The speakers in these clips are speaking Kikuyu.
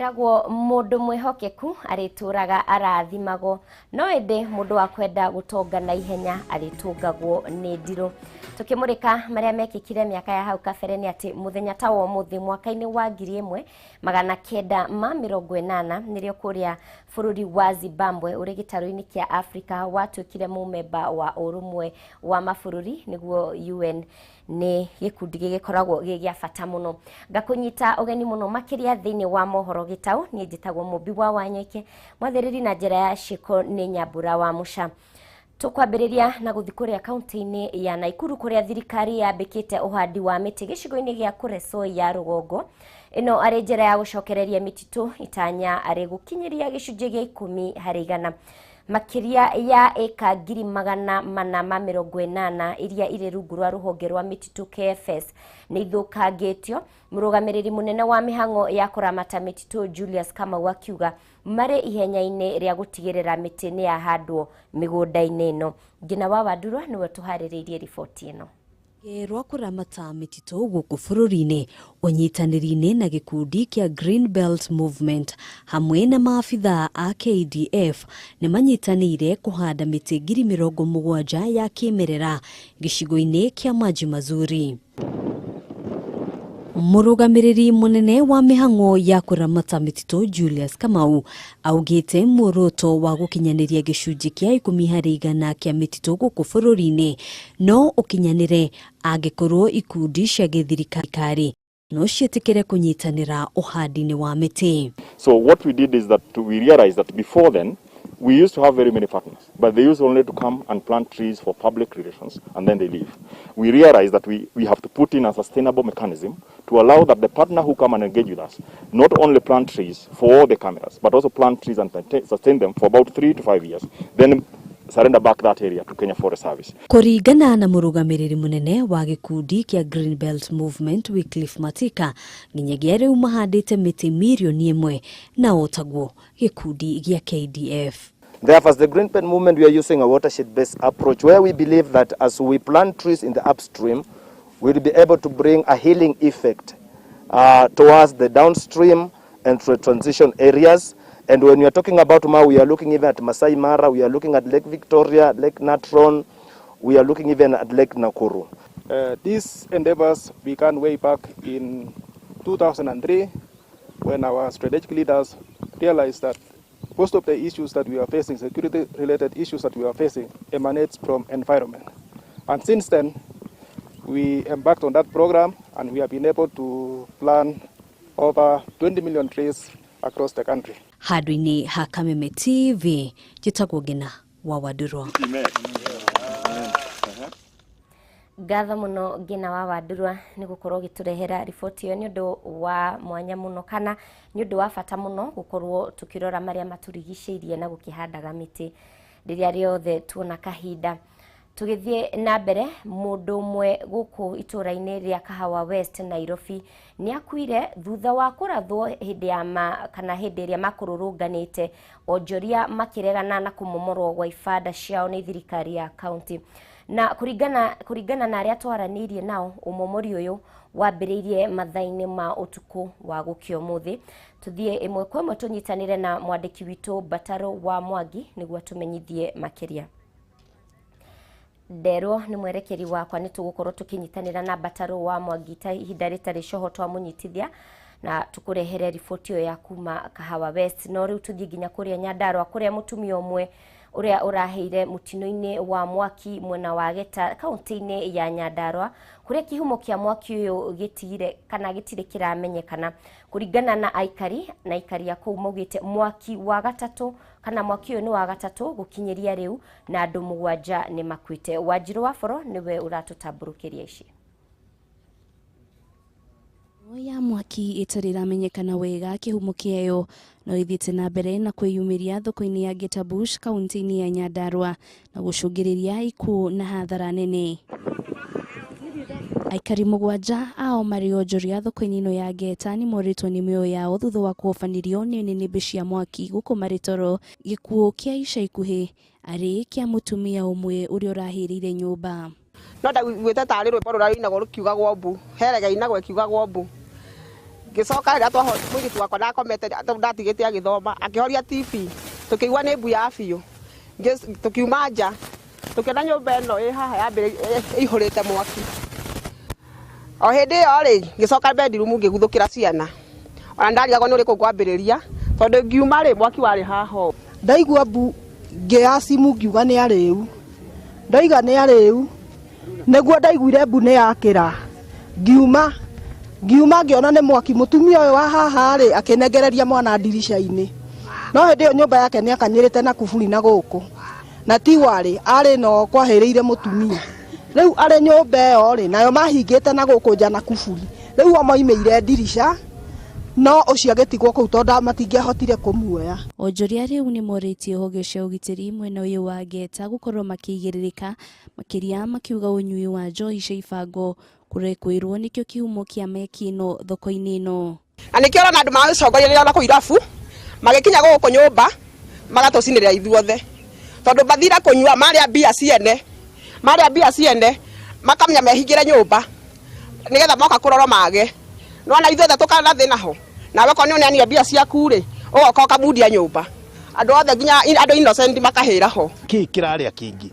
Kwĩragwo mũndũ mwĩhokeku arĩtũraga arathimagwo, no ĩndĩ mũndũ wa kwenda gũtonga na ihenya arĩtũngagwo nĩ ndirũ. Tũkĩmũrĩka marĩa mekĩkire mĩaka ya hau kabere nĩ atĩ mũthenya ta wa ũmũthĩ mwaka-inĩ wa 1980 nĩrĩo kũrĩa bũrũri wa Zimbabwe ũrĩ gĩtarũ-inĩ kĩa Afrika watuĩkire mũmemba wa ũrũmwe wa mabũrũri nĩguo UN. Nĩ gĩkundi gĩgĩkoragwo gĩ gĩa bata mũno. Ngakũnyita ũgeni mũno makĩria thĩinĩ wa mohoro gĩtaũ. Niĩ njĩtagwo Mũmbi wa Wanyoike, mwathĩrĩri na njĩra ya ciĩko nĩ Nyambura wa Mũca. Tũkwambĩrĩria na gũthiĩ kũrĩa kaunti-inĩ ya Naikuru kũrĩa thirikari yambĩkĩte ũhandi wa mĩtĩ gĩcigo-inĩ gĩa Kuresoi ya rũgongo. Ĩno arĩ njĩra ya gũcokereria mĩtitũ itanya arĩ gũkinyĩria gĩcunjĩ gĩa 10%. Makĩria ya ĩka 480,000 iria irĩ rungu rwa rũhonge rwa mĩtitũ KFS nĩ ithũkangĩtio. Mũrũgamĩrĩri mũnene wa mĩhang'o ya kũramata mĩtitũ Julius Kamau akiuga marĩ ihenya-inĩ rĩa gũtigĩrĩra mĩtĩ nĩ yahandwo mĩgũnda-inĩ ĩno. Ngina wa Wandurwa nĩwe tũharĩrĩirie riboti ĩno. Rwa kũramata mĩtitũ gũkũ bũrũri-inĩ ũnyitanĩri-inĩ na gĩkundi kĩa Green Belt Movement hamwe na maabithaa a KDF nĩ manyitanĩire kũhanda mĩtĩ 70,000 ya kĩmerera gĩcigo-inĩ kĩa Maji Mazuri. Mũrũgamĩrĩri mũnene wa mĩhang'o ya kũramata mĩtitũ Julius Kamau augĩte muoroto wa gũkinyanĩria gĩcunjĩ kĩa 10% kĩa mĩtitũ gũkũ bũrũri-inĩ no ũkinyanĩre angĩkorwo ikundi cia gĩthirikari no ciĩtĩkĩre kũnyitanĩra ũhandi-inĩ wa mĩtĩ. So what we did is that we realized that before then we used to have very many partners, but they used only to come and plant trees for public relations and then they leave. We realized that we have to put in a sustainable mechanism to allow that the partner who come and engage with us not only plant trees for the cameras, but also plant trees and sustain them for about 3 to 5 years, then surrender back that area to Kenya Forest Service. Kũringana na mũrũgamĩrĩri mũnene wa gĩkundi kĩa Green Belt Movement Wycliffe Matika, nginyagia rĩu mahandĩte mĩtĩ 1 million na otaguo gĩkundi gĩa KDF. Therefore, as the Green Belt Movement, we are using a watershed-based approach where we believe that as we plant trees in the upstream, we'll be able to bring a healing effect towards the downstream and to transition areas. And when we are talking about Mau, we are looking even at Masai Mara, we are looking at Lake Victoria, Lake Natron, we are looking even at Lake Nakuru. These endeavors began way back in 2003 when our strategic leaders realized that most of the issues that we are facing, security-related issues that we are facing, emanates from environment. And since then, we embarked on that program and we have been able to plant over 20 million trees across the country. Handũ-inĩ ha Kameme TV njĩtagwo Ngina wa Wandurwa. Ngatho mũno Ngina wa Wandurwa nĩ gũkorwo ũgĩtũrehera riboti ĩyo. Nĩ ũndũ wa mwanya mũno kana nĩ ũndũ wa bata mũno gũkorwo tũkĩrora marĩa matũrigicĩirie na gũkĩhandaga mĩtĩ rĩrĩa rĩothe tuona kahinda. Tũgĩthiĩ na mbere, mũndũ ũmwe gũkũ itũra-inĩ rĩa Kahawa West, Nairobi, nĩ akuire thutha wa kũrathwo hĩndĩ ya ma, kana hĩndĩ ĩrĩa makũrũrũnganĩte onjoria makĩregana na kũmomorwo gwa ibanda ciao nĩ thirikari ya kaunti. Na kũringana na arĩa twaranĩirie nao, ũmomori ũyũ wambĩrĩirie mathaa-inĩ ma ũtukũ wa gũkĩa ũmũthĩ. Tũthiĩ ĩmwe kwa ĩmwe tũnyitanĩre na mwandĩki witũ Bataro wa Mwangi nĩguo tũmenyithie makĩria. Nderwo nĩ mwerekeri wakwa nĩ tũgũkorwo tũkĩnyitanĩra na Bataro wa Mwangi ta ihinda rĩtarĩ coho twamũnyitithia na tũkũrehere riboti ĩyo ya kuma Kahawa West. No rĩu tũthiĩ nginya kũrĩa Nyandarua kũrĩa mũtumia ũmwe ũrĩa ũraheire mũtino-inĩ wa mwaki mwena wa Geta kaunti-inĩ ya Nyandarua kũrĩa kĩhumo kĩa mwaki ũyũ gĩtigire kana gĩtirĩ kĩramenyekana. Kũringana na aikari na aikari a kũu maugĩte mwaki wa gatatũ kana mwaki ũyũ nĩ wa gatatũ gũkinyĩria rĩu na andũ 7 nĩ makuĩte. Wanjirũ wa Boro nĩwe ũratũtambũrũkĩria ici. Ya mwaki ĩtarĩ ĩramenyekana wega kĩhumo kĩayo no ĩthiĩte na mbere na kwĩyumĩria thoko-inĩ ya Geta Bush kaunti-inĩ ya Nyandarua na gũcũngĩrĩria ikuũ na hathara nene. Aikari 7 ao marĩ onjoria thoko-inĩ ĩno ya Geta nĩ morĩtwo nĩ mĩoyo yao thutha wa kũhobanĩrio nĩ nĩnĩmbĩ cia mwaki gũkũ marĩ toro. Gĩkuũ kĩa ica ikuhĩ arĩ kĩa mũtumia ũmwe ũrĩa ũrahĩrĩire nyũmba. No ndaiguĩte tarĩ rwĩmbo rũrĩa rũinagwo rũkiugagwo mbu, herega inagwo ĩkiugagwo mbu. Ngĩcoka rĩrĩa mũirĩtu wakwa ndakomete ndatigĩte agĩthoma akĩhoria TV tũkĩigua nĩ mbu ya biũ. Tukiuma nja tukiona nyũmba ĩno ĩ haha yambĩrĩirie ĩihũrĩte mwaki. O hĩndĩ ĩyo rĩ ngĩcoka bedroom ngĩguthũkĩra ciana. Ona ndarigagwo nĩ ũrĩkũ ngwambĩrĩria tondũ ngiuma rĩ mwaki warĩ haha ũũ. Ndaigua mbu ngĩoya simu ngiuga nĩ arĩu. Ndoiga nĩ arĩu nĩguo ndaiguire mbu nĩ yakĩra. Ngiuma ngĩona nĩ mwaki. Mũtumia ũyũ wa haha rĩ akĩnengereria mwana ndirica-inĩ. No hĩndĩ ĩyo nyũmba yake nĩ akanyĩrĩte na kuburi na gũkũ. Na ti warĩ arĩ no kwahĩrĩire mũtumia. Rĩu arĩ nyũmba ĩyo rĩ nayo mahingĩte na gũkũ nja na kuburi. Rĩu o moimĩire ndirica no ũcio agĩtigwo kũu tondũ matingĩahotire kũmuoya. Onjoria rĩu nĩ morĩtie honge cia ũgitĩri mwena ũyũ wa Ngeta gũkorwo makĩigĩrĩrĩka makĩria makiuga ũnyui wa njohi cia ibango kũrekwĩrwo nĩkĩo kĩhumo kĩa meki ĩno thoko-inĩ ĩno. Na nĩkĩo ũrona andũ maragĩcongoria rĩrĩa ona kũu irabu magĩkinya gũkũ nyũmba magatũcinĩrĩra ithuothe tondũ mathira kũnyua marĩa mbia ciene makamenya mehingĩre nyũmba nĩgetha moka kũrorwo mage. Nĩwona ithuothe tũkana thĩna ho nawe korwo nĩ ũneanire mbia ciaku rĩ ũgoka ũkamundia nyũmba andũ othe nginya andũ innocent makahĩra ho. Kĩ kĩrarĩa kĩngĩ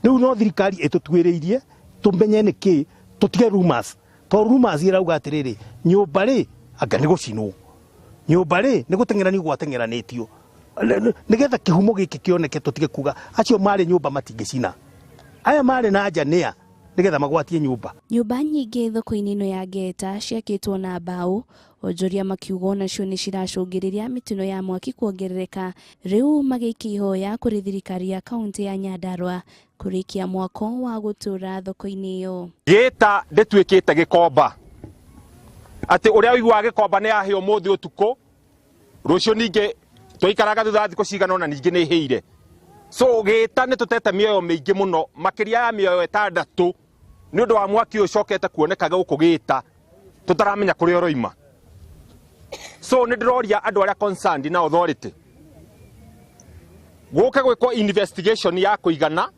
rĩu no thirikari ĩtũtuĩrĩirie tũmenye nĩ kĩ tũtige rumors tondũ rumors irauga atĩrĩrĩ nyũmba rĩ anga nĩ gũcinwo nyũmba rĩ nĩ gũteng'eranio gwateng'eranĩtio nĩgetha kĩhumo gĩkĩ kĩoneke tũtige kuga acio marĩ nyũmba matingĩcina aya marĩ na nja nĩa nĩgetha magwatie nyũmba. Nyũmba nyingĩ thoko-inĩ ĩno ya Ngeta ciakĩtwo na mbaũ onjoria makiuga onacio nĩ ciracũngĩrĩria mĩtino ya mwaki kuongerereka. Rĩu magĩikia ihoya kũrĩ thirikari ya kaunti ya Nyandarua kũrĩkia mwako wa gũtũra thoko-inĩ ĩyo. Gĩta ndĩtuĩkĩte gĩkomba atĩ ũrĩa ũiguaga gĩkomba nĩ yahĩa ũmũthĩ ũtukũ rũciũ ningĩ twaikaraga thutha wa thikũ cigana ũna ningĩ nĩ ĩhĩire. So gĩta nĩ tũtete mĩoyo mĩingĩ mũno makĩria ya mĩoyo ĩtandatũ nĩ ũndũ wa mwaki ũyũ ũcokete kuoneka gũkũ gĩta tũtaramenya kũrĩa ũroima. So nĩ ndĩroria andũ arĩa concerned na authority gũke gwĩkwo investigation ya kũigana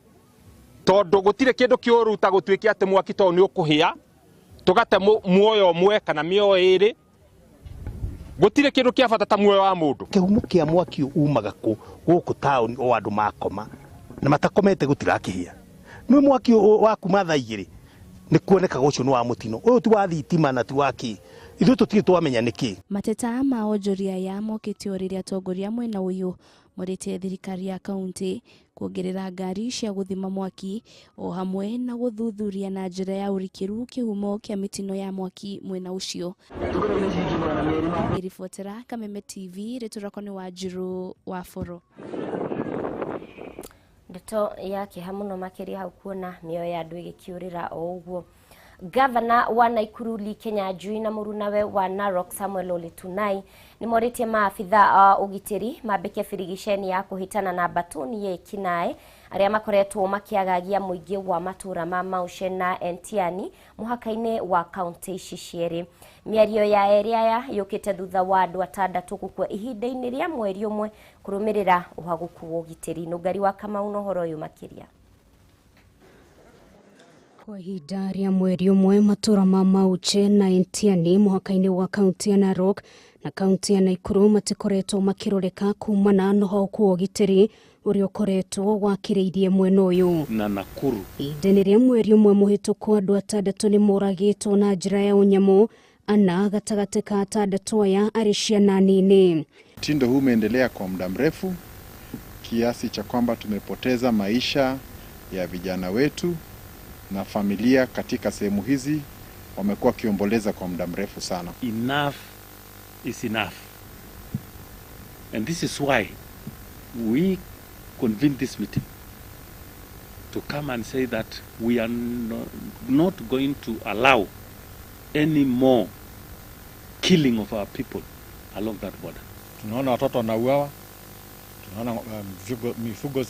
tondũ gũtirĩ kĩndũ kĩũru ta gũtuĩke atĩ mwaki to nĩ ũkũhĩa tũgate muoyo ũmwe kana mĩoyo ĩrĩ. Gũtirĩ kĩndũ kĩa bata ta muoyo wa mũndũ. Kĩhumo kĩa mwaki umaga kũ gũkũ taũni o andũ makoma na matakomete gũtirakĩhĩa. Nĩ mwaki wa kuma thaa igĩrĩ nĩ kuonekaga ũcio nĩ wa mũtino ũyũ ti wa thitima na ti wa kĩ ithuĩ tũtirĩ twamenya nĩ kĩ. Mateta ma onjoria aya mokĩte o rĩrĩa atongoria mwena ũyũ morĩtie thirikari ya kaunti kuongerera ngari cia gũthima mwaki o hamwe na gũthuthuria na njĩra ya ũrikĩru kĩhumo kĩa mĩtino ya mwaki mwena ũcio. Ngĩribotera Kameme TV rĩtwa rĩakwa nĩ Wanjiru wa Boro. Ndeto ya kĩeha mũno makĩria hau kuona mĩoyo ya andũ ĩgĩkĩũrĩra o ũguo. Gavana wa Nakuru Lee Kinyanjui na mũrunawe wa Narok Samuel Ole Tunai nĩ morĩtie maabitha a ũgitĩri mambĩke birigiceni ya kũhĩtana na mbatuni ya ekinaĩ arĩa makoretwo makĩagagia mũingĩ wa matũra ma Maushe na Entiani mũhaka-inĩ wa kaunti ici cierĩ. Mĩario ya erĩ aya yũkĩte thutha wa andũ atandatũ gũkua ihinda-inĩ rĩa mweri ũmwe kũrũmĩrĩra ũhagũku wa ũgitĩri. Nũngari wa Kamau na ũhoro ũyũ makĩria. Kwa ihinda rĩa mweri ũmwe matũra ma Mauche na Entiani mũhaka-inĩ wa kaunti ya Narok na kaunti ya Nakuru matikoretwo makĩroreka kumana na ũhagũku wa ũgitĩri ũrĩa ũkoretwo wakĩrĩirie mwena ũyũ na Nakuru. Ihinda-inĩ rĩa mweri ũmwe mũhĩtũku andũ atandatũ nĩ moragĩtwo na njĩra ya ũnyamũ, ana gatagatĩ ka atandatũ aya arĩ ciana nini. Mtindo huu umeendelea kwa muda mrefu kiasi cha kwamba tumepoteza maisha ya vijana wetu na familia katika sehemu hizi wamekuwa wakiomboleza kwa muda mrefu sana. Enough is enough. And this is why we convened this meeting to come and say that we are not going to allow any more killing of our people along that border. Tunaona watoto wanauawa, tunaona mifugo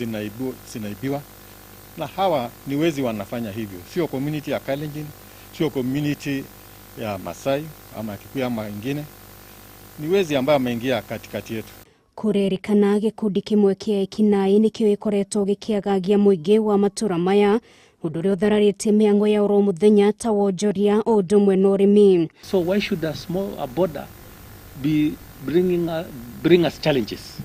zinaibiwa, na hawa ni wezi wanafanya hivyo. Sio community ya Kalenjin, sio community ya Masai ama Kikuyu ama ingine. Ni wezi ambao wameingia katikati yetu. Kũrerĩkana gĩkundi kĩmwe kĩa ekinaĩ nĩkĩo gĩkoretwo gĩkĩagagia mũingĩ wa matũra maya, ũndũ ũrĩa ũthararĩtie mĩhang'o ya oro mũthenya ta wonjoria o ũndũ ũmwe na ũrĩmi. So why should a border be bring us challenges.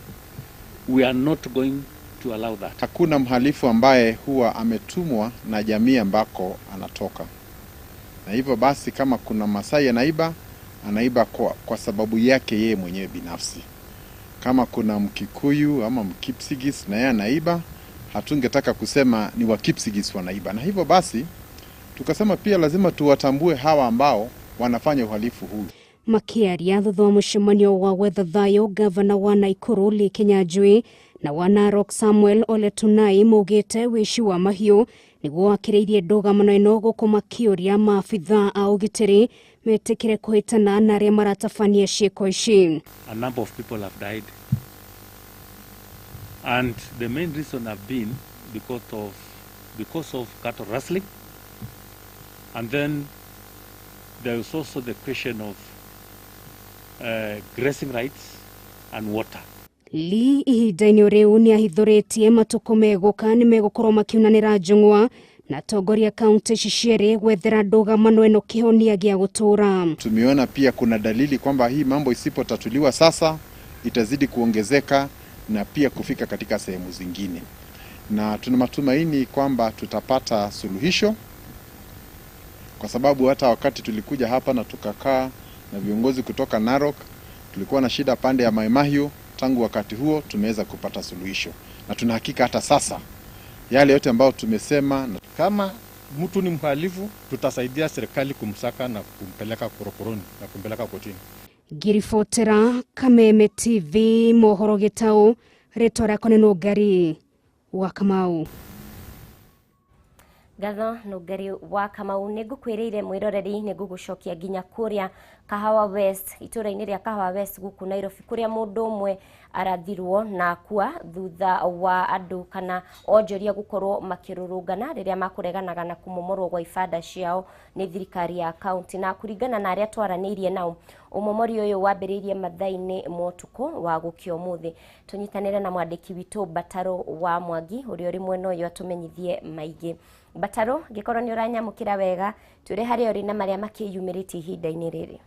We are not going to allow that. Hakuna mhalifu ambaye huwa ametumwa na jamii ambako anatoka. Na hivyo basi kama kuna Masai anaiba, anaiba kwa sababu yake yeye mwenyewe binafsi. Kama kuna Mkikuyu ama Mkipsigis na yeye anaiba, hatungetaka kusema ni Wakipsigis wanaiba. Na hivyo basi tukasema pia lazima tuwatambue hawa ambao wanafanya uhalifu huu. Makiaria thutha wa mũcemanio wa gwetha thayũ gavana wa Naikuru Lee Kinyanjui na wa Narok Samuel Ole Tunai maugĩte wĩici wa mahiũ nĩguo wakĩrĩirie ndũgamano ĩno gũkũ makĩũria maabithaa a ũgitĩri metĩkĩre kũhĩtana na arĩa maratabania ciĩko ici. A number of people have died, and the main reason have been because of cattle rustling, and then there is also the question of grazing rights and water. Lee ihinda-inĩ rĩu nĩahithũrĩtie matukũ megũka nĩmegũkorwo makiunanĩra njũng'wa na atongoria kaunti ici cierĩ gwethera ndũgamano ĩno kĩhonia gĩa gũtũũra. Tumeona pia kuna dalili kwamba hii mambo isipotatuliwa sasa itazidi kuongezeka na pia kufika katika sehemu zingine, na tuna matumaini kwamba tutapata suluhisho, kwa sababu hata wakati tulikuja hapa na tukakaa na viongozi kutoka Narok, tulikuwa na shida pande ya Mai Mahiu. Tangu wakati huo tumeweza kupata suluhisho, na tuna hakika hata sasa yale yote ambayo tumesema na kama mtu ni mhalifu tutasaidia serikali kumsaka na kumpeleka korokoroni na kumpeleka kotini. Ngiribotera Kameme TV mohoro gĩtaũ, rĩtwa rĩakwa nĩ Nũngari wa Kamau. Ngatho Nũngari wa Kamau. Nĩ ngũkwĩrĩire mwĩroreri nĩ ngũgũcokia nginya kũrĩa Kahawa West, itũra-inĩ rĩa Kahawa West gũkũ Nairobi, kũrĩa mũndũ ũmwe arathirwo na akua thutha wa andũ kana onjoria gũkorwo makĩrũrũngana rĩrĩa makũreganaga na kũmomorwo gwa ibanda ciao nĩ thirikari ya kaunti. Na kũringana na arĩa twaranĩirie nao, ũmomori ũyũ wambĩrĩirie mathaa-inĩ ma ũtukũ wa gũkĩa ũmũthĩ. Tũnyitanĩre na mwandĩki witũ Mbataro wa Mwangi ũrĩa ũrĩ mwena ũyũ atũmenyithie maingĩ. Mbataro, ngĩkorwo nĩ ũranyamũkĩra wega, twĩre harĩa ũrĩ na marĩa makĩyumĩrĩtie ihinda-inĩ rĩrĩ.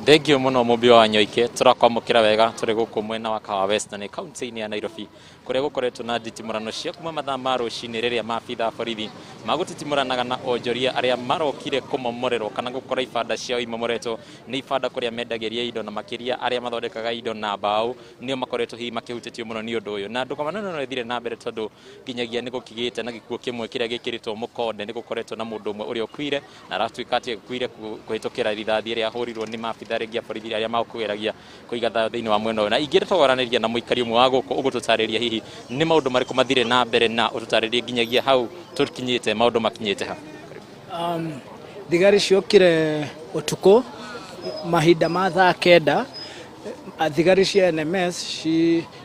Thengio muno Mũmbi wa Nyoike, tũrakwamũkĩra wega tũrĩ gũkũ mwena wa Kahawa West na nĩ kaunti-inĩ ya Nairobi kũrĩa gũkoretwo na nditimũrano cia kuma mathaa ma rũcinĩ rĩrĩa maabitha a borithi magũtitimũranaga na onjoria arĩa marokire kũmomorerwo kana gũkora ibanda ciao imomoretwo nĩ ibanda kũrĩa mendagĩria indo, na makĩria arĩa mathondekaga indo na mbaũ nĩo makoretwo hihi makĩhutĩtio mũno nĩ ũndũ ũyũ. Na ndũgamano ĩno no ĩthire na mbere tondũ nginyagia nĩ gũkĩgĩte na gĩkuũ kĩmwe kĩrĩa gĩkĩrĩtwo mũkonde. Nĩ gũkoretwo na mũndũ ũmwe ũrĩa ũkuire na aratuĩka atĩ akuire kũhĩtũkĩra rithathi ĩrĩa ahũrirwo nĩ maabitha rĩngĩ a borithi arĩa makũgeragia kũiga thayũ thĩinĩ wa mwena ũyũ. Na ingĩenda twaranĩria na mũikari ũmwe wa gũkũ ũgũtũtarĩria hihi nĩ maũndũ marĩkũ mathire na mbere na ũtũtarĩrie nginyagia hau tũkinyĩte maũndũ makinyĩte ha. Thigari ciokire ũtukũ mahinda ma thaa 9. Thigari cia NMS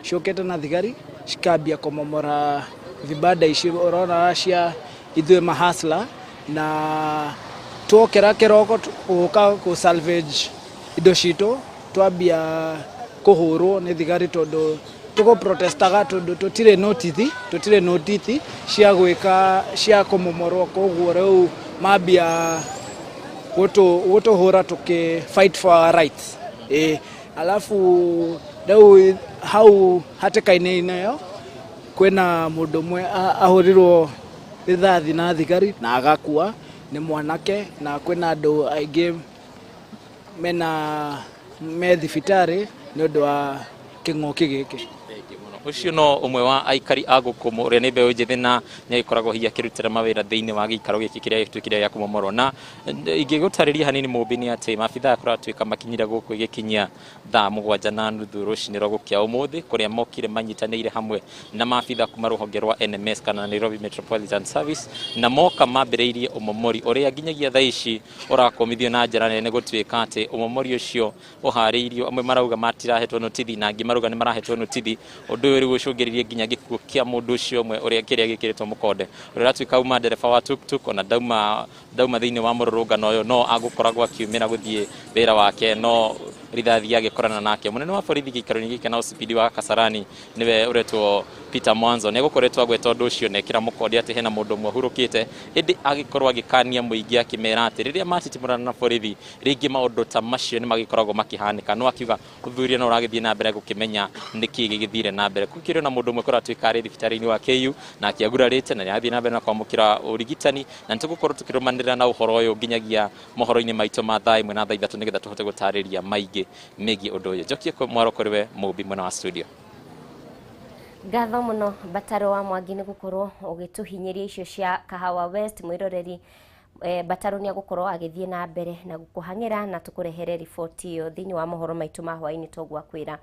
ciokete na thigari cikambia kũmomora vibanda ici ũrona cia ithuĩ mahasla, na twokera kĩroko gũka kũ salvage indo citũ twambia kũhũrwo nĩ thigari tondũ tũkũ protestaga tondũ tũtirĩ notithi cia gwĩka cia kũmomorwo, koguo rĩu mambia gũtũhũra tũkĩ fight for our rights. Alafu rĩu hau hatĩka-inĩ ĩyo kwĩna mũndũ ũmwe ahũrirwo rithathi na thigari na agakua, nĩ mwanake, na kwĩna andũ aingĩ mena me thibitarĩ nĩ ũndũ wa kĩng'ũki gĩkĩ. Ũcio no ũmwe wa aikari a gũkũ ũrĩa nĩ mbeũ njĩthĩ na nĩagĩkoragwo hihi akĩrutĩra mawĩra thĩinĩ wa gĩikaro gĩkĩ kĩrĩa gĩtuĩkire gĩa kũmomorwo. Na ingĩgũtarĩria hanini Mũmbi nĩ atĩ maabitha kũratuĩka makinyire gũkũ ĩgĩkinyia thaa 7:30 rũcinĩ rwa gũkĩa ũmũthĩ, kũrĩa mokire manyitanĩire hamwe na maabitha kuma rũhonge rwa NMS kana Nairobi Metropolitan Service, na moka mambĩrĩirie ũmomori ũrĩa nginyagia thaa ici ũrakomithio na njĩra nene gũtuĩka atĩ ũmomori ũcio ũharĩirio. Amwe marauga matirahetwo notithi na angĩ marauga nĩ marahetwo notithi. Ũndũ ũyũ rĩu ũcũngĩrĩirie nginya gĩkuũ kĩa mũndũ ũcio ũmwe ũrĩa kĩrĩa gĩkĩrĩtwo mũkonde, ũrĩa ũratuĩka uma ndereba wa tuktuk, ona ndauma thĩinĩ wa mũrũrũngano ũyũ, no agũkoragwo akiumĩra gũthiĩ wĩra wake, no rithathi agĩkorana nake. Mũnene wa borithi gĩikaro-inĩ gĩkĩ na OCPD wa Kasarani nĩwe ũretwo Peter Mwanzo nĩ egũkoretwo agweta ũndũ ũcio na ekĩra mũkonde atĩ hena mũndũ ũmwe ũhurũkĩte, ĩndĩ agĩkorwo agĩkania mũingĩ akĩmera atĩ rĩrĩa matitimũrana na borithi rĩngĩ maũndũ ta macio nĩ magĩkoragwo makĩhanĩka. No akiuga ũthuthuria no ũragĩthiĩ na mbere gũkĩmenya nĩkĩ gĩgĩthire na mbere. Gũkĩrĩ na mũndũ ũmwe kũratuĩka arĩ thibitarĩ-inĩ wa KU na akĩagurarĩte na nĩarathiĩ na mbere na kwamũkĩra ũrigitani, na nĩtũgũkorwo tũkĩrũmanĩrĩra na ũhoro ũyũ nginyagia mohoro-inĩ maitũ ma thaa 1 na thaa 3 nĩgetha tũhote gũtarĩria maingĩ megiĩ ũndũ ũyũ. Njokie mwaro kũrĩ we Mũmbi mwena wa studio. Ngatho mũno Bataro wa Mwangi nĩ gũkorwo ũgĩtũhinyĩria icio cia Kahawa West. Mwĩroreri Bataro nĩ agũkorwo agĩthiĩ na mbere na gũkũhang'ĩra na tũkũrehere riboti ĩyo thĩinĩ wa mohoro maitũ ma hwaĩ-inĩ toguo akwĩra.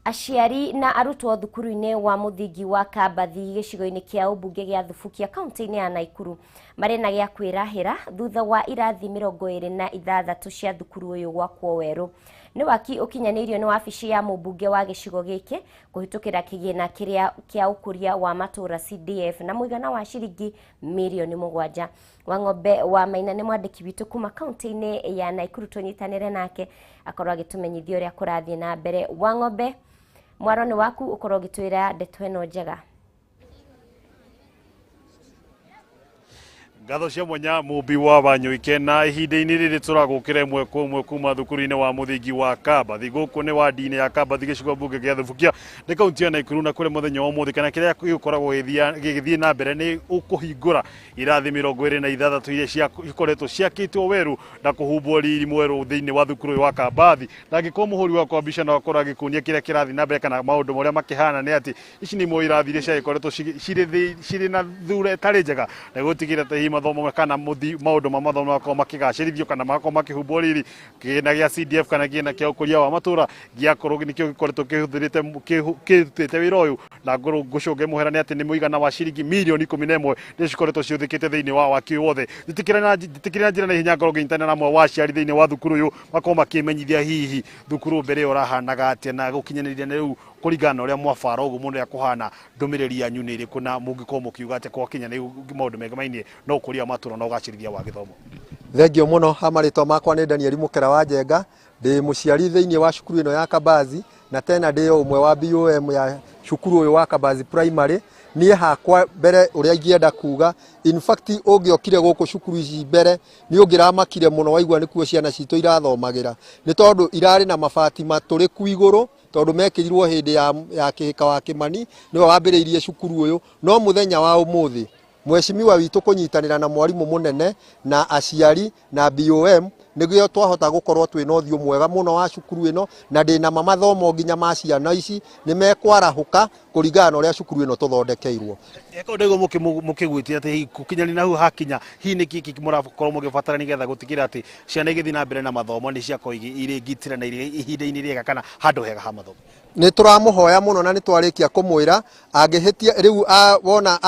Aciari na arutwo thukuru-inĩ wa mũthingi wa Kambathi gĩcigo-inĩ kĩa ũmbunge gĩa Thubukia kaunti-inĩ ya Naikuru marĩ na gĩa kwĩrahĩra thutha wa irathi 26 cia thukuru ũyũ gwakwo werũ. Nĩ waki ũkinyanĩirio nĩ wabici ya mũmbunge wa gĩcigo gĩkĩ kũhĩtũkĩra kĩgĩna kĩrĩa kĩa ũkũria wa matũũra CDF na mũigana wa ciringi mirioni 7. Wang'ombe wa Maina nĩ mwandĩki witũ kuma kaunti-inĩ ya Naikuru, tũnyitanĩre nake akorwo agĩtũmenyithia ũrĩa kũrathiĩ na mbere. Wang'ombe, mwaro nĩ waku, ũkorwo ũgĩtwĩra ndeto ĩno njega. Ngatho cia mwanya Mũmbi wa Wanyũike, na ihinda-inĩ rĩrĩ tũragũkĩra ĩmwe kwa ĩmwe kuma thukuru-inĩ wa mũthingi wa Kambathi. Gũkũ nĩ wadi-inĩ ya Kambathi gĩcigo mbunge gĩa Thubukia nĩ kaunti ya Naikuru, na kũrĩ mũthenya wa ũmũthĩ kana kĩrĩa gĩgũkoragwo gĩgĩthiĩ na mbere nĩ ũkũhingũra irathi 26 iria cikoretwo ciakĩtwo werũ na kũhumbwo riri mwerũ thĩinĩ wa thukuru ũyũ wa Kambathi. Na angĩkorwo mũhũri wakwa mbica no akorwo agĩkuonia kĩrĩa kĩrathiĩ na mbere kana maũndũ marĩa makĩhana, nĩ atĩ ici nĩ imwe irathi iria ciagĩkoretwo cirĩ na thura ĩtarĩ njega na gũtigĩrĩra atĩ hihi mathomo kana maũndũ ma mathomo makorwo makĩgacĩrithio kana magakorwo makĩhumbwo riri. Kĩgĩna gĩa CDF kana kĩgĩna kĩa ũkũria wa matũũra gĩakorwo nĩkĩo gĩkoretwo kĩhũthĩrĩte kĩrutĩte wĩra ũyũ, na ngũcũnge mũhera nĩ atĩ nĩ mũigana wa ciringi mirioni 11 nĩ cikoretwo ciũthĩkĩte thĩinĩ wa waki ũyũ wothe. Njĩtĩkĩra na njĩra na ihenya ngorwo ngĩnyitanĩra na amwe wa aciari thĩinĩ wa thukuru ũyũ makorwo makĩmenyithia hihi thukuru mbere ĩyo ũrahanaga atĩa na gũkinyanĩria na rĩu kũringana na ũrĩa mwabara ũguo mũno ũrĩa kũhana, ndũmĩrĩri yanyu nĩ ĩrĩkũ na mũngĩkorwo mũkiuga atĩa gwakinya nĩ maũndũ megemainie na ũkũria wa matũũra na ũgacĩrithia wa gĩthomo. Thengio mũno. Ha marĩtwa makwa nĩ Daniel Mũkera wa Njenga, ndĩ mũciari thĩinĩ wa cukuru ĩno ya Kambathi na tena ndĩ o ũmwe wa BOM ya cukuru ũyũ wa Kambathi Primary. Niĩ hakwa mbere ũrĩa ingĩenda kuga, in fact ũngĩokire gũkũ cukuru ici mbere nĩ ũngĩramakire mũno waigua nĩkuo ciana citũ irathomagĩra, nĩ tondũ irarĩ na mabati matũrĩku igũrũ tondũ mekĩrirwo hĩndĩ ya Kĩhĩka wa Kĩmani nĩwe wambĩrĩirie cukuru ũyũ. No mũthenya wa ũmũthĩ mheshimiwa witũ kũnyitanĩra na mwarimũ mũnene na aciari na BOM nĩguo twahota gũkorwo twĩna ũthiũ mwega mũno wa cukuru ĩno, na ndĩna mathomo nginya ma ciana ici nĩ mekwarahũka kũringana na ũrĩa cukuru ĩno tũthondekeirwo. Eko ndego mũkĩgwĩtia atĩ gũkinyanĩria na hau hakinya hihi nĩ kĩ mũrakorwo mũgĩbatara nĩgetha gũtigĩrĩra atĩ ciana igĩthiĩ na mbere na mathomo nĩ ciakorwo irĩ ngitĩre na irĩ ihinda-inĩ rĩega kana handũ hega ha mathomo? Nĩ tũramũhoya mũno na nĩ twarĩkia kũmwĩra angĩhĩtia rĩu wona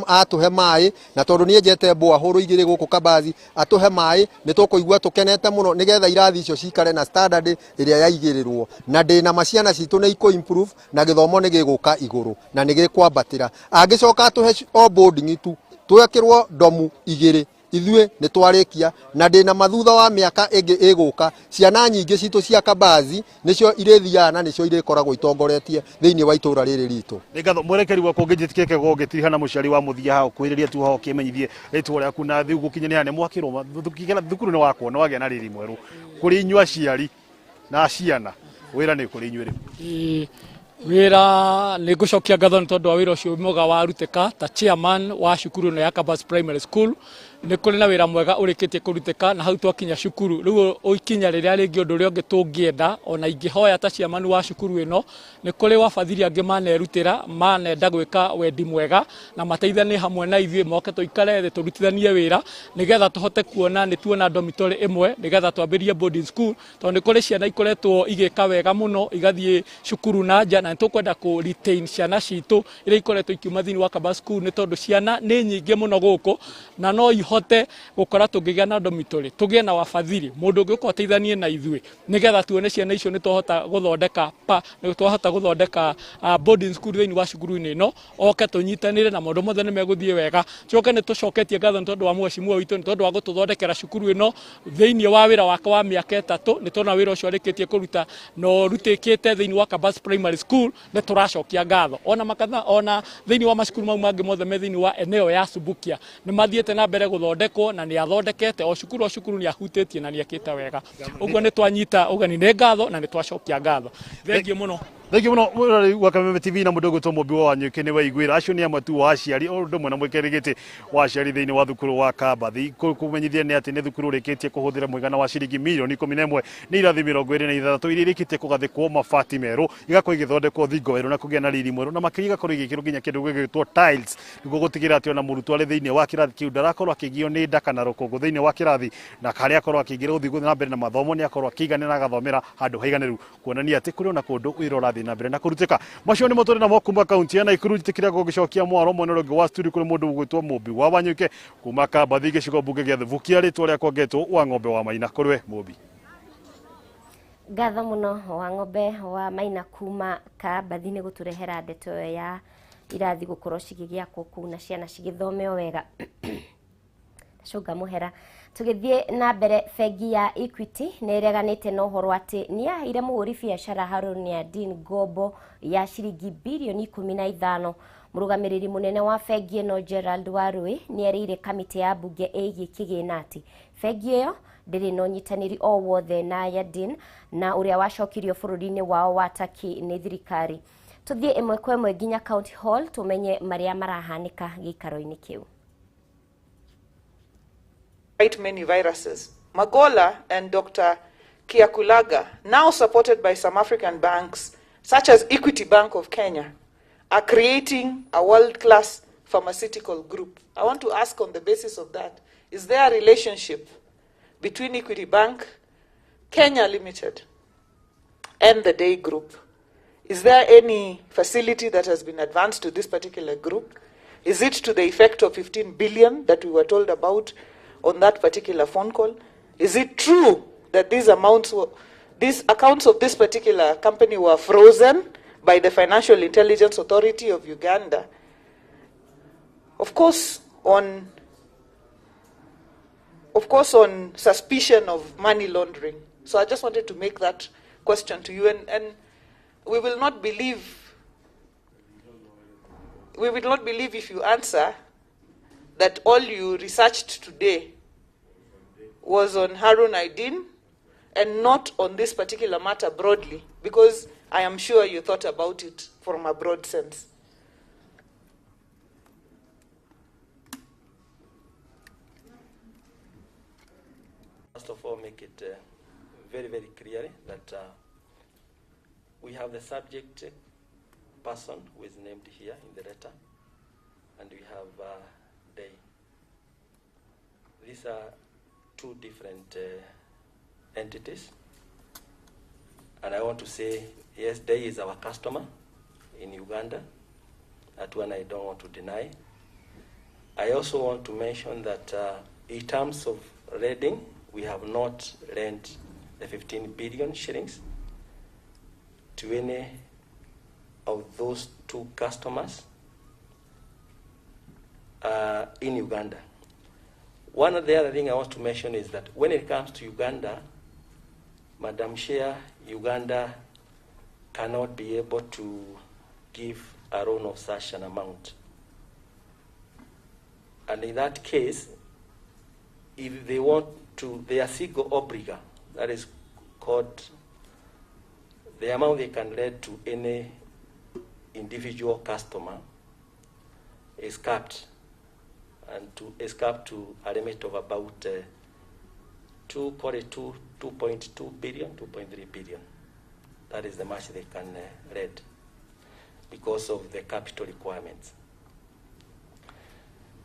atũhe maĩ, na tondũ nĩ enjete borehole 2 gũkũ Kambathi atũhe maĩ nĩ tũkũigua tũkenete mũno nĩgetha irathi icio cikare na standard ĩrĩa yaigĩrĩrwo, na ndĩna ma ciana citũ nĩ ikũ improve na gĩthomo nĩ gĩgũka igũrũ na nĩ gĩkwambatĩra. Angĩcoka atũhe o boarding tu twekĩrwo ndomu 2 ithuĩ nĩ twarĩkia, na ndĩna mathutha wa mĩaka ĩngĩ ĩgũka ciana nyingĩ citũ cia Kambathi nĩcio irĩthiaga na nĩcio irĩkoragwo itongoretie thĩinĩ wa itũũra rĩrĩ ritũ. Nĩ ngatho mwerekeri wakwa ũngĩnjĩtĩkĩre gũgĩtiriha na mũciari wa mũthia hau kwĩrĩria tu hau ũkĩmenyithie rĩtwa rĩaku na rĩu gũkinyanĩra nĩ mwakĩrwo thukuru nĩ wakwo nĩ wagĩa na riri mwerũ kũrĩ inyuĩ aciari na ciana, wĩra nĩ kũrĩ inyuĩ rĩu. Wĩra nĩ ngũcokia ngatho nĩ tondũ wa wĩra ũcio mwega warutĩka ta chairman wa cukuru ĩno ya Kambathi Primary School. Nĩ kũrĩ na wĩra mwega ũrĩkĩtie kũrutĩka na hau twakinya cukuru rĩu ikinya rĩrĩa rĩngĩ ũndũ ũrĩa ũngĩ tũngĩenda ona ingĩhoya ta chairman wa cukuru ĩno, nĩ kũrĩ wafadhili angĩ manerutĩra manenda gwĩka wendi mwega na mateithanie hamwe na ithuĩ moke tũikare thĩ tũrutithanie wĩra nĩgetha tũhote kuona nĩ tuona dormitory ĩmwe nĩgetha twambĩrĩrie boarding school, tondũ nĩ kũrĩ ciana ikoretwo igĩka wega mũno igathiĩ cukuru na nja, na nĩ tũkwenda kũ retain ciana citũ iria ikoretwo ikiuma thĩinĩ wa Kambathi School nĩ tondũ ciana nĩ nyingĩ mũno gũkũ na no tũkĩhote gũkora tũngĩgĩa na dormitory, tũgĩe na wafadhili, mũndũ ũngĩ ũka ũteithanie na ithuĩ nĩgetha tuone ciana icio nĩ twahota gũthondeka nĩ twahota gũthondeka boarding school thĩinĩ wa cukuru-inĩ ĩno, oke tũnyitanĩre na maũndũ mothe nĩ megũthiĩ wega. Coke nĩ tũcoketie ngatho nĩ tondũ wa mheshimiwa witũ nĩ tondũ wa gũtũthondekera cukuru ĩno thĩinĩ wa wĩra wake wa mĩaka 3. Nĩ tũrona wĩra ũcio arĩkĩtie kũruta na ũrutĩkĩte thĩinĩ wa Kabas Primary School, nĩ tũracokia ngatho. Ona makatha ona thĩinĩ wa macukuru mau mangĩ mothe me thĩinĩ wa eneo ya Subukia nĩ mathiĩte na mbere gũthondekwo na nĩ athondekete o cukuru nĩ ahutĩtie na nĩ ekĩte wega. Ũguo nĩ twanyita ũgeni, nĩ ngatho na nĩ twacokia ngatho. Thengiũ mũno. Thengiũ mũno mwĩroreri wa Kameme TV na mũndũ ũgwĩtwo Mũmbi wa Wanyũkĩ nĩ waiguĩra. Acio nĩ amwe tu wa aciari o ũndũ ũmwe na mũikarĩri gĩtĩ wa aciari thĩinĩ wa thukuru wa Kambathi. Kũmenyithia nĩ atĩ nĩ thukuru ũrĩkĩtie kũhũthĩra mũigana wa ciringi mirioni 11 nĩ irathi 26 iria irĩkĩtie kũgathĩkwo mabati merũ, igakorwo igĩthondekwo thingo werũ na kũgĩa na riri mwerũ, na makĩria igakorwo igĩkĩrwo nginya kĩndũ gĩgwĩtwo tiles nĩguo gũtigĩrĩra atĩ ona mũrutwo arĩ thĩinĩ wa kĩrathi kĩu ndarakorwo akĩgio nĩ nda kana rũkũngũ thĩinĩ wa kĩrathi, na harĩa akorwo akĩingĩra gũthiĩ na mbere na mathomo nĩ akorwo akĩiganĩra agathomera handũ haiganĩru, kuonania atĩ kũrĩ ona kũndũ wĩra ũrathiĩ na mbere na kũrutĩka. Macio nĩmo tũrĩ namo kuma kaunti ya Nakuru. Njĩtĩkĩra gũgĩcokia mwaro mwena ũrĩa ũngĩ wa studio kũrĩ mũndũ ũgwĩtwo Mũmbi wa Wanyũike kuma Kambathi gĩcigo mbunge gĩa Thubukia, rĩtwa rĩakwa ngetwo wa Ng'ombe wa Maina. Kũrĩ we Mũmbi. Ngatho mũno wa Ng'ombe wa Maina kuma Kambathi nĩ gũtũrehera ndeto ĩyo ya irathi gũkorwo cigĩgĩakwo kũu na ciana cigĩthome o wega. Cũnga mũhera. Tũgĩthiĩ na mbere, bengi ya Equity nĩ ĩreganĩte na ũhoro atĩ nĩ yaheire mũhũri biacara Harun Yadin ngombo ya ciringi birioni 15. Mũrũgamĩrĩri mũnene wa bengi ĩno Gerald Warui nĩ erĩire kamĩtĩ ya mbunge ĩgiĩ kĩgĩna atĩ bengi ĩyo ndĩrĩ na ũnyitanĩri o wothe na Yadin na ũrĩa wacokirio bũrũri-inĩ wao wa Turkey nĩ thirikari. Tũthiĩ ĩmwe kwa ĩmwe nginya County Hall tũmenye marĩa marahanĩka gĩikaro-inĩ kĩu. Quite many viruses. Magola and Dr. Kiakulaga, now supported by some African banks, such as Equity Bank of Kenya, are creating a world-class pharmaceutical group. I want to ask on the basis of that, is there a relationship between Equity Bank, Kenya Limited, and the Day Group? Is there any facility that has been advanced to this particular group? Is it to the effect of 15 billion that we were told about on that particular phone call? Is it true that these amounts were, these accounts of this particular company were frozen by the Financial Intelligence Authority of Uganda? Of course, on suspicion of money laundering. So I just wanted to make that question to you, and we will not believe, if you answer that all you researched today was on Harun Aidin and not on this particular matter broadly, because I am sure you thought about it from a broad sense. First of all, make it very, very clear that we have the subject person who is named here in the letter, and we have Day. These are two different entities, and I want to say, yes, Day is our customer in Uganda. That one I don't want to deny. I also want to mention that in terms of lending, we have not lent the 15 billion shillings to any of those two customers in Uganda. One of the other thing I want to mention is that when it comes to Uganda, Madam Chair, Uganda cannot be able to give a loan of such an amount. And in that case, if they want to, they are single obliga, that is called the amount they can lend to any individual customer is capped, and is capped to a limit of about 2.2 billion, 2.3 billion. That is the much they can lend because of the capital requirements.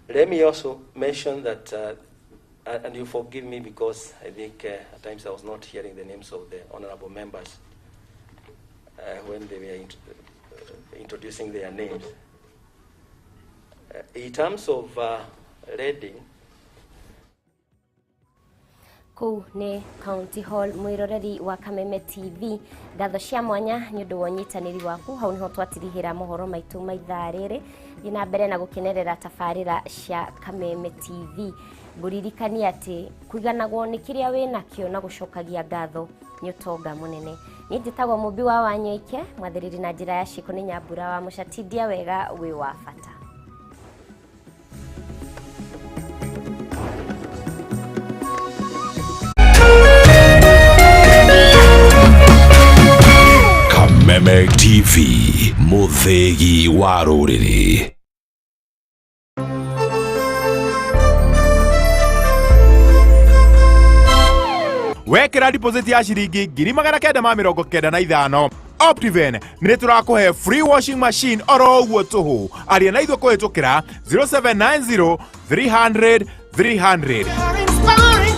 Let me also mention that, and you forgive me because I think at times I was not hearing the names of the honorable members when they were introducing their names. In terms of lending, Kũu nĩ County Hall. Mwĩroreri wa Kameme TV, ngatho cia mwanya nĩ ũndũ wa ũnyitanĩri waku. Hau nĩho twatirihĩra mohoro maitũ ma ithaa rĩrĩ. Thiĩ na mbere na gũkenerera tabarĩra cia Kameme TV. Ngũririkanie atĩ kũiganagwo nĩ kĩrĩa wĩ nakĩo na gũcokagia ngatho nĩ ũtonga mũnene. Niĩ njĩtagwo Mũmbi wa Wanyoike, mwathĩrĩri na njĩra ya ciĩko nĩ Nyambura wa Mũcatindia. Wega wĩ wa bata. Kameme TV, mũthĩgi wa rũrĩrĩ. Wekĩra deposit ya ciringi 995,000, Optiven nĩ tũrakũhe free washing machine oro ũguo tũhũ. Aria na ithuĩ kũhĩtũkĩra 0790 300 300.